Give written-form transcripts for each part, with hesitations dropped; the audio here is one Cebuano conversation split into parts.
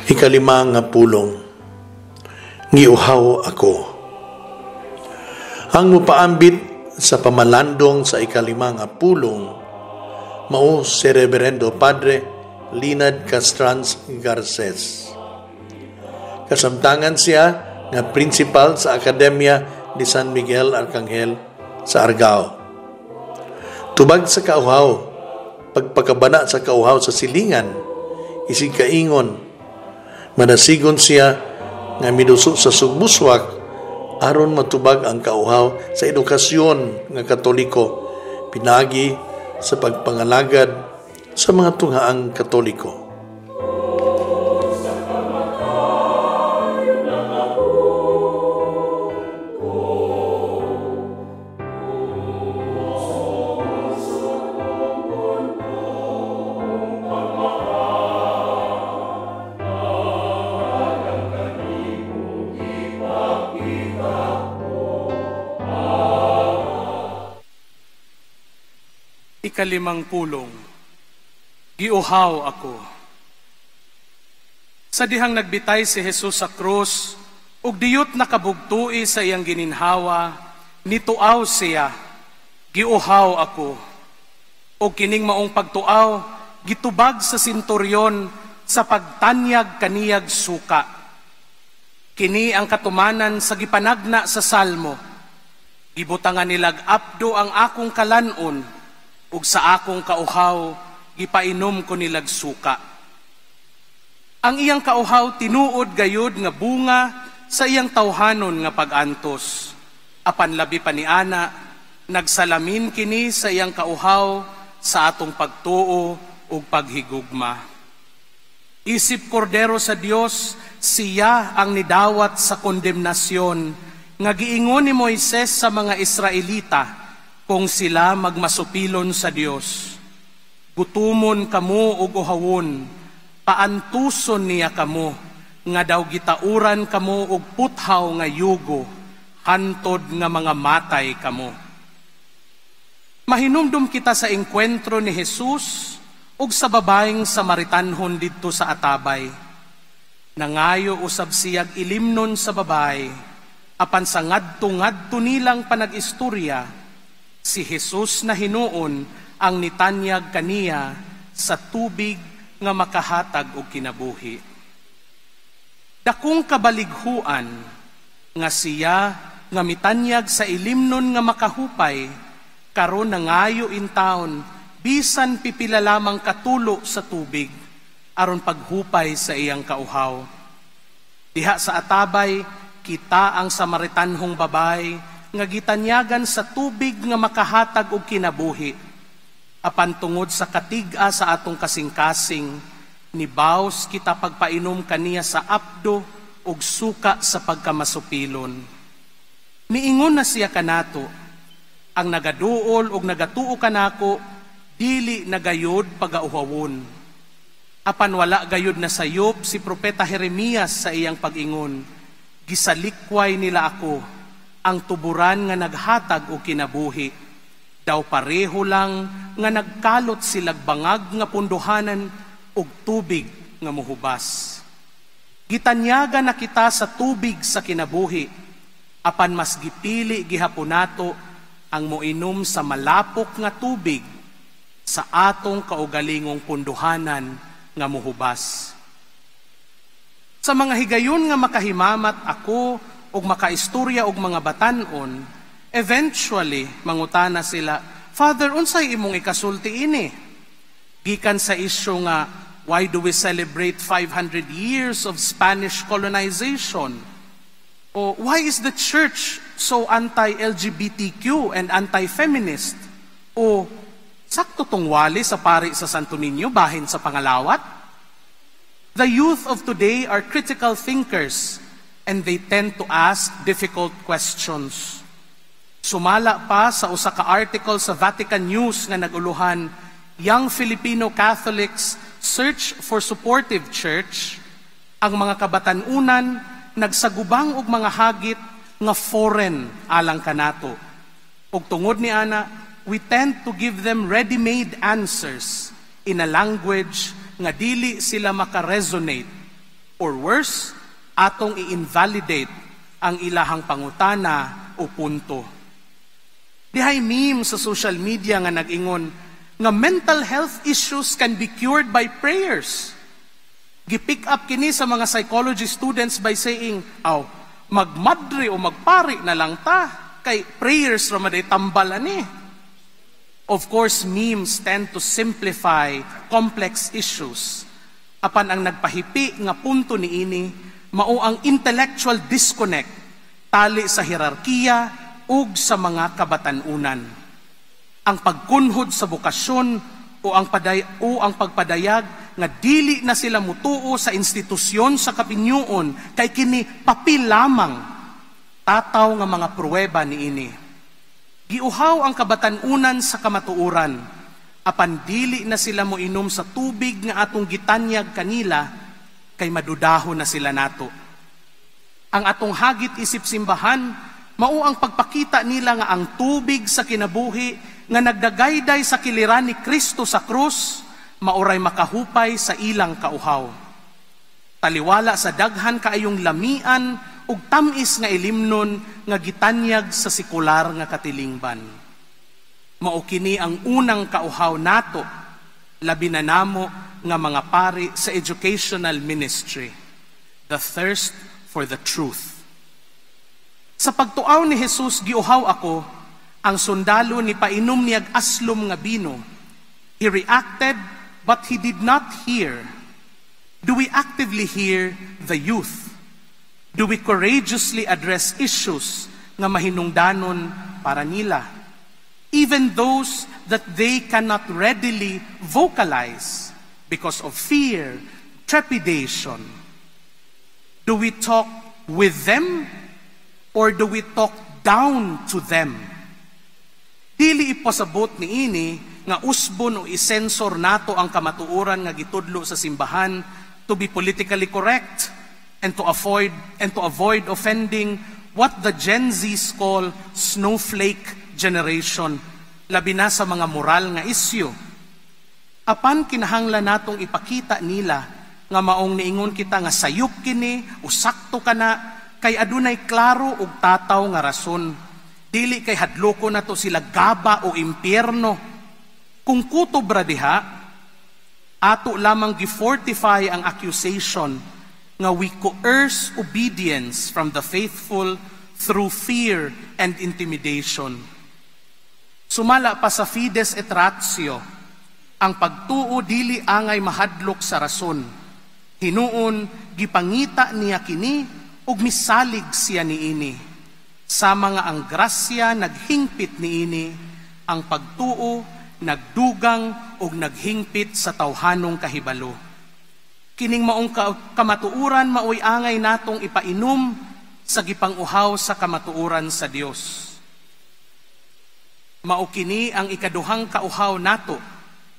Ikalima nga pulong, giuhaw ako. Ang mupaambit sa pamalandong sa ikalima nga pulong mao si Reverendo Padre Linad Castrans Garces. Kasamtangan siya nga principal sa Akademya de San Miguel Arcangel sa Argao. Tubag sa kauhaw, pagpakabana sa kauhaw sa silingan, isig kaingon, manasigon siya nga miduso sa Sugbuswak aron matubag ang kauhaw sa edukasyon nga Katoliko pinagi sa pagpangalagad sa mga tunghaang Katoliko. Ikalimang pulong, giuhaw ako. Sa dihang nagbitay si Jesus sa krus, ug diyot nakabugtui sa iyang gininhawa, nituaw siya, "Giuhaw ako." Og kining maong pagtuaw, gitubag sa senturyon sa pagtanyag kaniyag suka. Kini ang katumanan sa gipanagna sa Salmo, "Gibutangan nilag apdo ang akong kalanon, ug sa akong kauhaw gipainom ko nilag suka." Ang iyang kauhaw tinuod gayud nga bunga sa iyang tawhanon nga pag-antos. Apan labi pa ni ana, nagsalamin kini sa iyang kauhaw sa atong pagtuo ug paghigugma. Isip kordero sa Dios, siya ang nidawat sa kondemnasyon nga giingon ni Moises sa mga Israelita kung sila magmasupilon sa Dios. "Gutumon kamo ug uhawon, paantuson niya kamo, nga daw gitauran kamo og puthaw nga yugo, hantod nga mga matay kamo." Mahinumdum kita sa engkwentro ni Jesus ug sa babaeng Samaritanhon didto sa atabay. Nangayo usab siyag ilimnon sa babay, apan sa ngadto-ngadto nilang panag-istorya, si Jesus na hinuon ang nitanyag kaniya sa tubig nga makahatag og kinabuhi. Dakong kabalighuan nga siya nga mitanyag sa ilimnon nga makahupay, karon nangayo in town bisan pipila lamang katulo sa tubig aron paghupay sa iyang kauhaw. Diha sa atabay, kita ang Samaritanhong babay nga gitanyagan sa tubig nga makahatag og kinabuhi. Apan tungod sa katig-a sa atong kasing-kasing, nibaws kita pagpainom kaniya sa apdo og suka sa pagkamasupilon. Niingon na siya kanato, "Ang nagaduol og nagatuo kanako, dili na gayud pagauhawon." Apan wala gayud na sayop si Propeta Jeremias sa iyang pag-ingon, "Gisalikway nila ako, ang tuburan nga naghatag og kinabuhi. Daw pareho lang nga nagkalot silag bangag nga punduhanan og tubig nga muhubas." Gitanyaga na kita sa tubig sa kinabuhi, apan mas gipili gihapon nato ang moinom sa malapok nga tubig sa atong kaugalingong punduhanan nga muhubas. Sa mga higayon nga makahimamat ako ug makaistorya og mga batanon, eventually mangutana sila, "Father, unsay imong ikasulti ini?" Gikan sa isyu nga, why do we celebrate 500 years of Spanish colonization? O why is the church so anti-LGBTQ and anti-feminist? O sakto tong wali sa pari sa Santo Niño bahin sa pangalawat? The youth of today are critical thinkers and they tend to ask difficult questions. Sumala pa sa usa ka article sa Vatican News nga naguluhan, "Young Filipino Catholics Search for Supportive Church," ang mga kabatanunan nagsagubang og mga hagit nga foreign alang kanato. Ug tungod ni ana, we tend to give them ready-made answers in a language nga dili sila makaresonate. Or worse, atong i-invalidate ang ilahang pangutana o punto. Dihay meme sa social media nga nag-ingon nga mental health issues can be cured by prayers. Gi-pick up kini sa mga psychology students by saying, "Aw, magmadre o magpari na lang ta, kay prayers ra man tambal ani." Of course, memes tend to simplify complex issues. Apan ang nagpahipi nga punto niini mao ang intellectual disconnect tali sa hierarkiya ug sa mga kabatan-unan. Ang pagkunhod sa bokasyon o ang pagpadayag nga dili na sila mutuo sa institusyon sa kapinyuon kay kini papel lamang, tataw nga mga pruweba niini. Giuhaw ang kabatan-unan sa kamatuoran, apan dili na sila moinom sa tubig nga atong gitanyag kanila kay madudaho na sila nato. Ang atong hagit isip simbahan mao ang pagpakita nila nga ang tubig sa kinabuhi nga nagdagayday sa kiliran ni Kristo sa krus maoray makahupay sa ilang kauhaw. Taliwala sa daghan kaayong lamian ug tam-is nga ilimnon nga gitanyag sa sekular nga katilingban. Mao kini ang unang kauhaw nato, labi na namo nga mga pari sa educational ministry, the thirst for the truth. Sa pagtuaw ni Jesus, "Giuhaw ako," ang sundalo ni painom niyag aslom nga bino. He reacted, but he did not hear. Do we actively hear the youth? Do we courageously address issues nga mahinungdanon para nila? Even those that they cannot readily vocalize because of fear, trepidation. Do we talk with them or do we talk down to them? Dili ipasabot niini nga usbon o isensor nato ang kamatuoran nga gitudlo sa simbahan to be politically correct and to avoid offending what the Gen Zs call snowflake generation, labi na sa mga moral nga isyu. Apan kinahanglan natong ipakita nila nga maong niingon kita nga sayop kini o sakto kana kay adunay klaro ug tataw nga rason. Dili kay hadloko nato sila gaba o impyerno. Kung kutob ra diha, ato lamang gi-fortify ang accusation nga we coerce obedience from the faithful through fear and intimidation. Sumala pa sa Fides et Ratio, ang pagtuo dili angay mahadlok sa rason. Hinuon gipangita niya kini ug misalig siya niini. Sama nga ang grasya naghingpit niini, ang pagtuo nagdugang ug naghingpit sa tawhanong kahibalo. Kining maong kamatuoran maoy angay natong ipainom sa gipang-uhaw sa kamatuoran sa Dios. Mao kini ang ikaduhang kauhaw nato,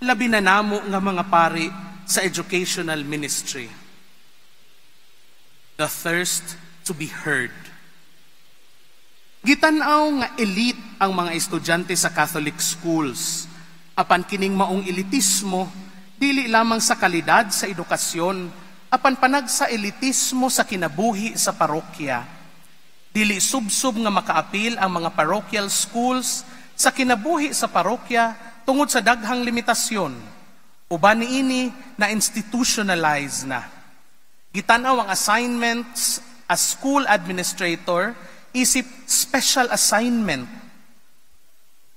labi na namo nga mga pari sa educational ministry. The thirst to be heard. Gitan-aw nga elite ang mga estudyante sa Catholic schools. Apan kining maong elitismo dili lamang sa kalidad sa edukasyon, apan panag sa elitismo sa kinabuhi sa parokya. Dili subsob nga makaapil ang mga parochial schools sa kinabuhi sa parokya tungod sa daghang limitasyon. Uban niini na institutionalize na. Gitanaw ang assignments as school administrator isip special assignment.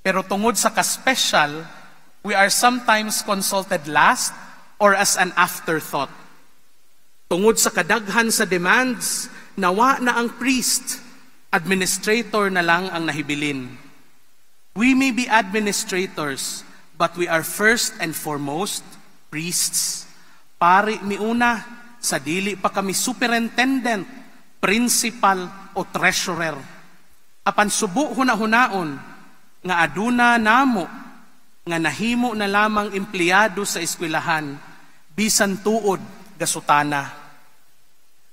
Pero tungod sa ka-special, we are sometimes consulted last or as an afterthought. Tungod sa kadaghan sa demands, nawa na ang priest, administrator na lang ang nahibilin. We may be administrators, but we are first and foremost priests. Pari miuna, sa dili pa kami superintendent, principal o treasurer. Apan subo huna-hunaon nga aduna namo nga nahimo na lamang empleyado sa eskwelahan bisan tuod gasutana.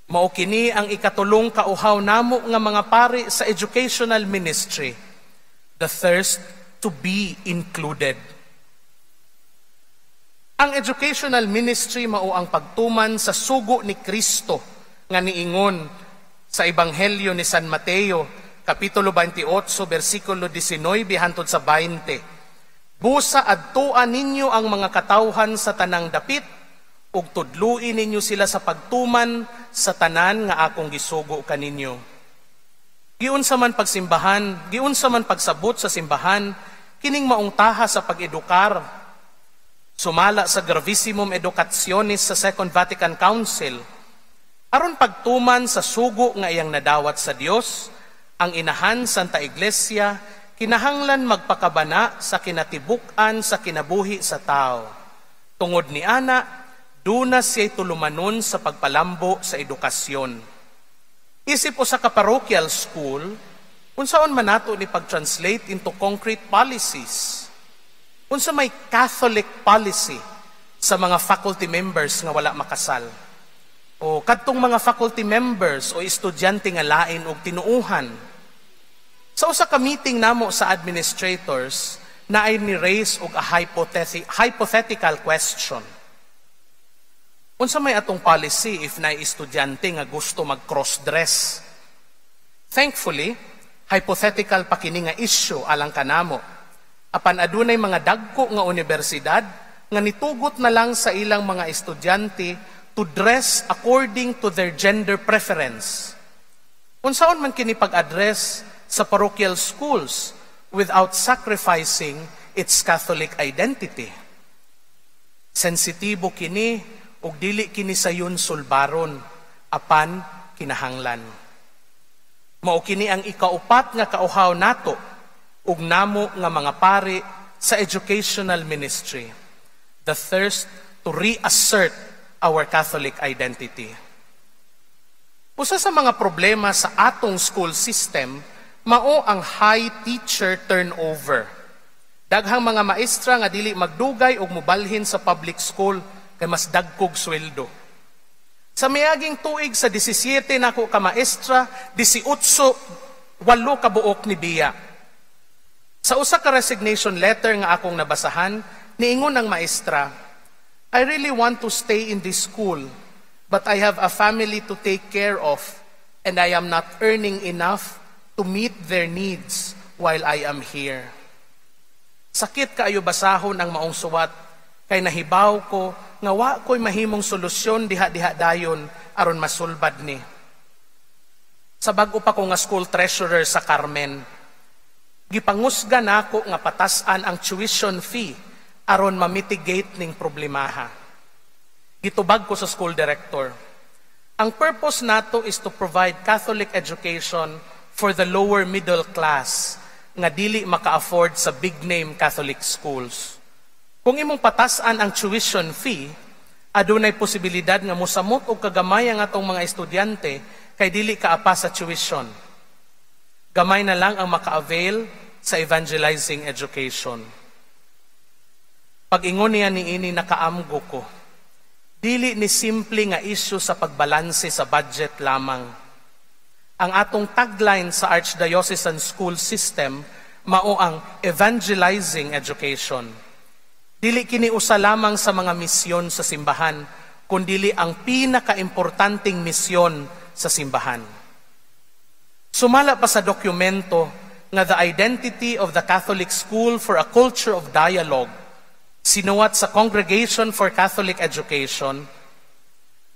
Mao kini ang ikatulong kauhaw namo nga mga pari sa educational ministry, the thirst to be included. Ang educational ministry mao ang pagtuman sa sugo ni Kristo nga niingon sa Ebanghelyo ni San Mateo, Kapitulo 28, versikulo 19 hantod sa 20. "Busa adtua ninyo ang mga katawhan sa tanang dapit ug tudloi ninyo sila sa pagtuman sa tanan nga akong gisugo kaninyo." Giunsa man pagsimbahan, giunsa man pagsabot sa simbahan, kining maong taha sa pag-edukar. Sumala sa Gravissimum Educationis sa Second Vatican Council, aron pagtuman sa sugo nga iyang nadawat sa Dios, ang Inahan Santa Iglesia kinahanglan magpakabana sa kinatibuk-an sa kinabuhi sa tao. Tungod ni ana, duna siya'y tulumanon sa pagpalambo sa edukasyon. Isip usa ka parochial school, unsaon man nato ni pag-translate into concrete policies? Unsa may Catholic policy sa mga faculty members nga wala makasal? O kadtong mga faculty members o estudyante nga lain og tinuuhan? Sa usa ka meeting namo sa administrators, naay ni raise og a hypothetical question. Unsa may atong policy if naay estudyante nga gusto mag-cross-dress? Thankfully, hypothetical pa kini nga issue alang kanamo. Apan adunay mga dagko nga universidad nga nitugot na lang sa ilang mga estudyante to dress according to their gender preference. Unsaon man kini pag-address sa parochial schools without sacrificing its Catholic identity? Sensitibo kini ug dili kini sayon sulbaron, apan kinahanglan. Mao kini ang ikaupat nga kauhaw nato ug namo nga mga pari sa educational ministry: the thirst to reassert our Catholic identity. Usa sa mga problema sa atong school system mao ang high teacher turnover. Daghang mga maestra nga dili magdugay og mobalhin sa public school kay mas dagkog sweldo. Sa miaging tuig, sa 17 nako ka maestra, 18, walo ka buok ni biya. Sa usa ka resignation letter nga akong nabasahan, niingon ang maestra, "I really want to stay in this school, but I have a family to take care of and I am not earning enough to meet their needs while I am here." Sakit kaayo basahon ang maong suwat kay nahibaw ko nga wa ko'y mahimong solusyon diha-diha dayon aron masulbad ni. Sa bag-o pa ko nga school treasurer sa Carmen, gipangusga nako nga patas-an ang tuition fee aron ma-mitigate ning problemaha. Gitubag ko sa school director, "Ang purpose nato is to provide Catholic education for the lower middle class nga dili maka-afford sa big name Catholic schools. Kung imong patas-an ang tuition fee, adunay posibilidad nga mosamot og kagamay ang atong mga estudyante kay dili kaapa sa tuition. Gamay na lang ang maka-avail sa evangelizing education." Pag-ingon niya niini, nakaamgo ko. Dili ni simple nga issue sa pagbalanse sa budget lamang. Ang atong tagline sa Archdiocesan School System mao ang evangelizing education. Dili kini usa lamang sa mga misyon sa simbahan, kundili ang pinakaimportanteng misyon sa simbahan. Sumala pa sa dokumento nga The Identity of the Catholic School for a Culture of Dialogue, sinuwat sa Congregation for Catholic Education,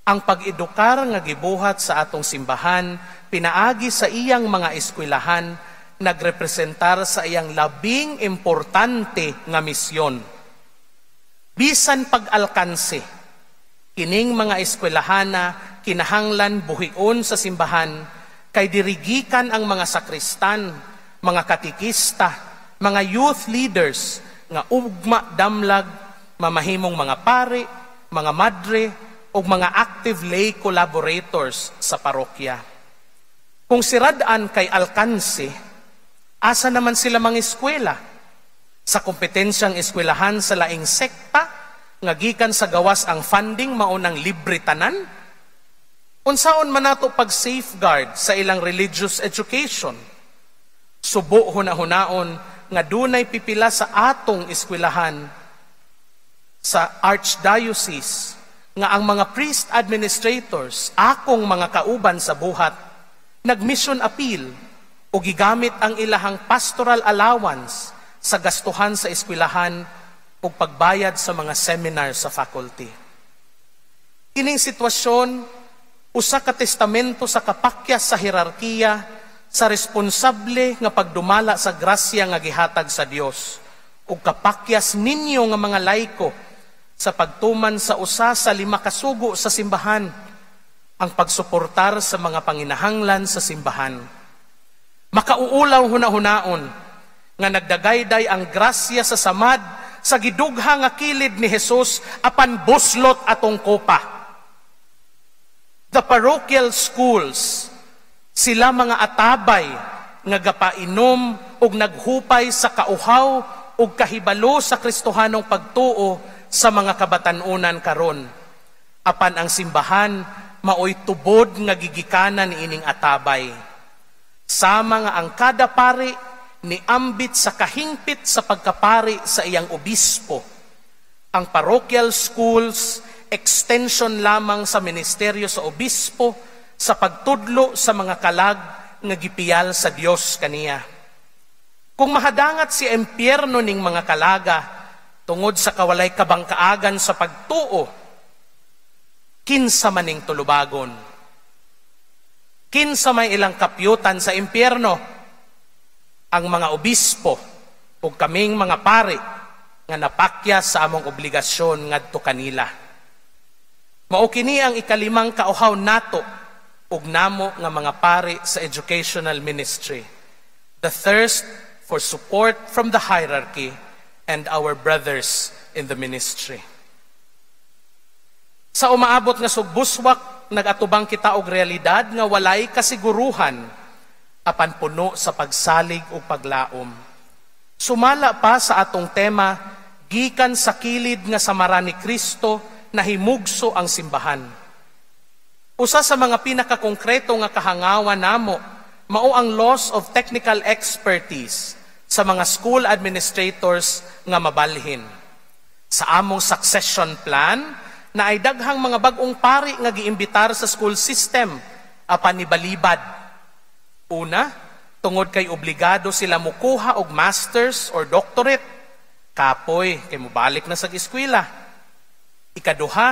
ang pag-edukar nga gibuhat sa atong simbahan pinaagi sa iyang mga eskwelahan nagrepresentar sa iyang labing importante nga misyon. Bisan pag-alkanse, kining mga eskwelahana kinahanglan buhion sa simbahan kay dirigikan ang mga sakristan, mga katikista, mga youth leaders nga ugma damlag mamahimong mga pari, mga madre, ug mga active lay collaborators sa parokya. Kung sirad-an kay alkanse, asa naman sila mga eskwela? Sa kompetensyang eskwelahan sa laing sekta, nga gikan sa gawas ang funding, mao nang libre tanan? Unsaon man nato pag-safeguard sa ilang religious education? Subo hunahunaon nga dunay pipila sa atong eskwelahan Sa Archdiocese nga ang mga priest administrators, akong mga kauban sa buhat, nag-mission appeal o gigamit ang ilahang pastoral allowance sa gastuhan sa eskwelahan ug pagbayad sa mga seminar sa faculty. Kining sitwasyon usa ka testamento sa kapakyas sa hierarkiya sa responsable nga pagdumala sa grasya nga gihatag sa Dios ug kapakyas ninyo nga mga laiko sa pagtuman sa usa sa lima kasugo sa simbahan, ang pagsuportar sa mga panginahanglan sa simbahan. Makauulaw hunahunaon nga nagdagayday ang grasya sa samad sa gidugha nga kilid ni Jesus apan buslot atong kopa. The parochial schools, sila mga atabay nga gapainom ug naghupay sa kauhaw ug kahibalo sa Kristohanong pagtuo sa mga kabatan-unan karon. Apan ang simbahan maoy tubod nga gigikanan niining atabay. Sama nga ang kada pari niambit sa kahingpit sa pagkapari sa iyang obispo, ang parochial schools, extension lamang sa ministeryo sa obispo sa pagtudlo sa mga kalag nga gipiyal sa Dios kaniya. Kung mahadangat si empyerno ning mga kalaga tungod sa kawalay kabangkaagan sa pagtuo, kinsa maning tulubagon? Kinsa may ilang kapyutan sa impyerno? Ang mga obispo ug kaming mga pari nga napakyas sa among obligasyon ngadto kanila. Mao kini ang ikalimang kauhaw nato ug namo nga mga pari sa educational ministry: the thirst for support from the hierarchy and our brothers in the ministry. Sa umaabot nga sugbuswak, nagatubang kita og realidad nga walay kasiguruhan apan puno sa pagsalig ug paglaom. Sumala pa sa atong tema, gikan sa kilid nga samaran ni Kristo nahimugso ang simbahan. Usa sa mga pinakakongkreto nga kahangawan namo mao ang loss of technical expertise sa mga school administrators nga mabalhin. Sa among succession plan, naay daghang mga bag-ong pari nga giimbitar sa school system apan nibalibad. Una, tungod kay obligado sila mukuha og masters or doctorate. Kapoy kay mobalik na sa eskwela. Ikaduha,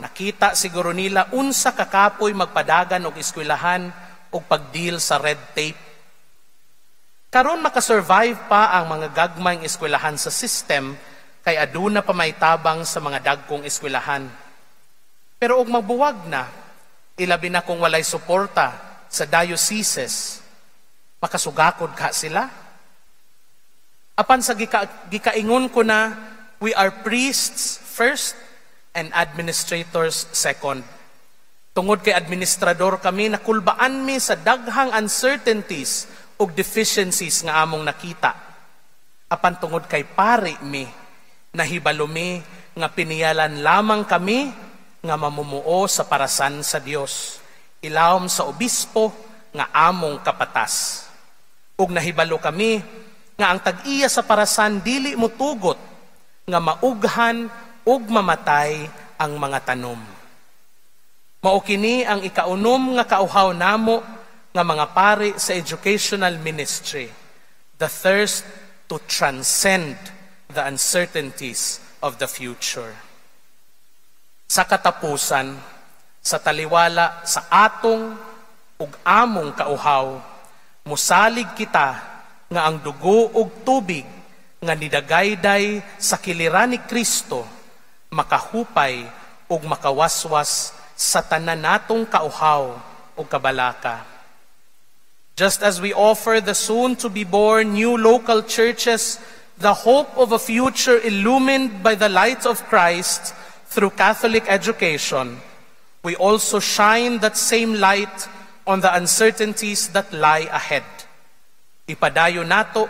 nakita siguro nila unsa kakapoy magpadagan og eskwelahan og pagdeal sa red tape. Karon makasurvive pa ang mga gagmayng eskwelahan sa system kay aduna pa may tabang sa mga dagkong eskwelahan. Pero og magbuwag na, ilabi na kung walay suporta sa dioceses, makasugakod ka sila? Apan sa gikaingon ko na, we are priests first and administrators second. Tungod kay administrador kami, nakulbaan mi sa daghang uncertainties ug deficiencies nga among nakita. Apan tungod kay pari mi, nahibalo mi nga piniyalan lamang kami nga mamumuo sa parasan sa Dios, ilawom sa obispo nga among kapatas. Ug nahibalo kami nga ang tag-iya sa parasan dili motugot nga maughan ug mamatay ang mga tanom. Mao kini ang ikaunom nga kauhaw namo nga mga pari sa educational ministry, the thirst to transcend the uncertainties of the future. Sa katapusan, sa taliwala sa atong ug among kauhaw, musalig kita nga ang dugo ug tubig nga nidagayday sa kiliran ni Kristo makahupay ug makawaswas sa tanan natong kauhaw ug kabalaka. Just as we offer the soon-to-be-born new local churches the hope of a future illumined by the light of Christ through Catholic education, we also shine that same light on the uncertainties that lie ahead. Ipadayon nato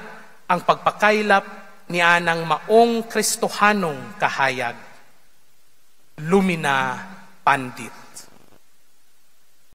ang pagpakaylap ni anang maong Kristohanong kahayag. Lumina pandit.